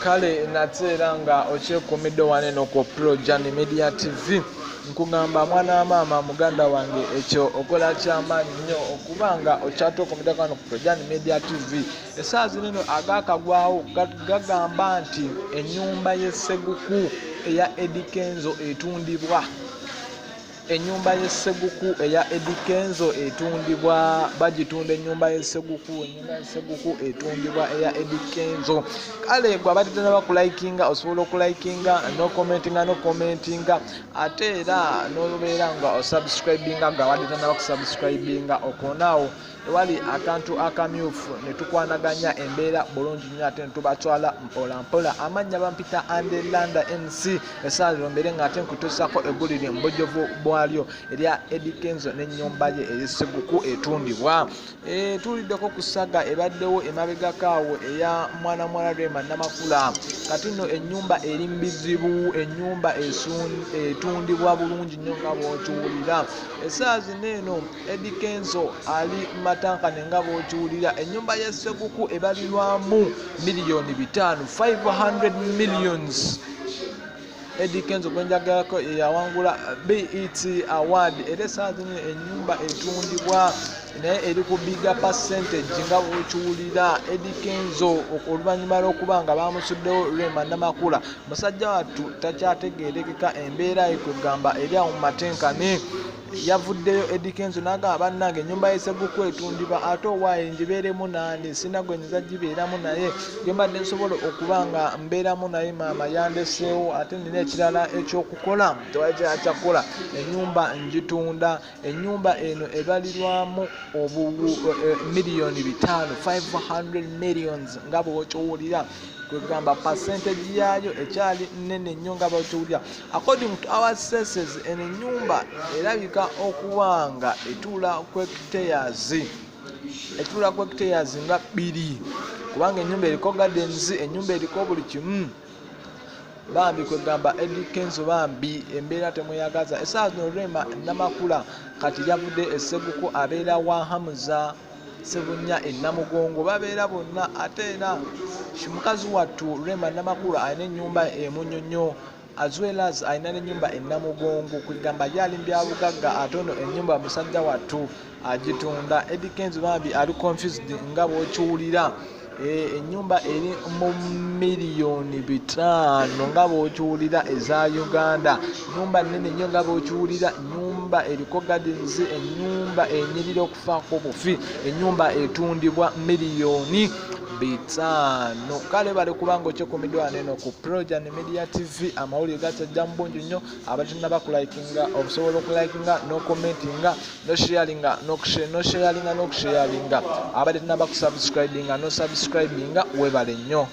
Kale nate era nga okyekumidde wano ku Projan Media TV, nkugamba mwana wa maama, muganda wange, ekyo okola kyamaanyi nnyo okuba nga okyatuukumiddeko wano ku Projan Media TV. Essaawa zino eno agaakagwawo gagamba nti ennyumba y'e Sseguku eya Eddy Kenzo etundibwa. Ennyumba y'e Sseguku eya Eddy Kenzo etundibwa, bagitunda ennyumba y'e Sseguku, ennyumba y'e Sseguku etundibwa eya Eddy Kenzo. Kale gwe abadde tannaba kulikinga, osobola okulikinga n'okommentinga n'okommentinga, ate era n'obeera nga osubscribinga gwe abadde tannaba kusubscribinga, okoonaawo ewali akantu akamyufu ne tukwanaganya embeera bulungi nnyo, ate ne tubatwala mpola mpola. Amannya bampita Andelanda MC. Essaawa zino mbeere nga ate nkutuusaako eggulire mu bujjuvu bwalyo erya Eddy Kenzo n'ennyumba ye ey'e Sseguku etundibwa. Tuwuliddeko ku saga ebaddewo emabegako awo eya mwana muwala Rema Namakula. Kati nno ennyumba eri mu bizibu, ennyumba etundibwa bulungi nnyo nga bw'okiwulira. Essaawa zino eno Eddy Kenzo ali matankane nga bw'okiwulira. Ennyumba y'e Sseguku ebalirwamu miliyoni 500, 500 millions. Eddy Kenzo gwe njagalako yawangula BET Award, era essaawa zino ennyumba etundibwa naye eri ku bigger percentage nga bw'okiwulira. Eddy Kenzo oluvannyuma lw'okuba nga bamusuddewo Rema Namakula, musajja wattu takyategeerekeka embeera ye, kwegamba eri awo mu matenkane. Yavuddeyo Eddy Kenzo n'agamba, "Bannange, ennyumba y'e Sseguku etundibwa, ate owaaye ngibeeremu naani? Sina gwe nyinza gibeeramu naye. Gwe mbadde nsobola okuba nga mbeeramu naye maama yandeseewo, ate nina ekirala ekyokukola, tewali kirala kyakukola. Ennyumba ngitunda." Ennyumba eno ebalirwamu miliyoni 500, 500 millions nga bw'okiwulira. Kwegamba percentage yaayo ekyali nnene nnyo nga bw'okiwulira. According to our sources, eno ennyumba erabika okuba nga etuula ku hectares, etuula ku hectares nga 2, kubanga ennyumba eriko gardens, ennyumba eriko buli kimu bambi. Kwegamba Eddy Kenzo bambi embeera temweyagaza. Essaawa zino Rema Namakula kati yavudde e Sseguku, abeera wa Hamza Ssebunya e Namugongo, babeera bonna. Ate era mukazi wattu Rema Namakula alina ennyumba e Munyonyo, as well as alina n'ennyumba e Namugongo. Kwegamba ye ali mu byabugagga, ate ono ennyumba musajja wattu agitunda. Eddy Kenzo bambi ali confused nga bw'okiwulira. Ennyumba eri mu miliyoni 5 nga bw'okiwulira eza Uganda. Nnyumba nnene nnyo nga bw'okiwulira, nnyumba eriko gardens, ennyumba enyirira okufaako obufi, ennyumba etundibwa miliyoni 5. Kale bale kubanga okyekumiddwa wano eno ku Projan Media TV, amawulire gakyajja mu bungi nnyo. Abatanaba kulikinga, osobola okulikinga n'okommentinga nosharinga nosharinga n'okusharinga. Abadde tanaba kusubscribinga, nosubscribinga. Webale nnyo.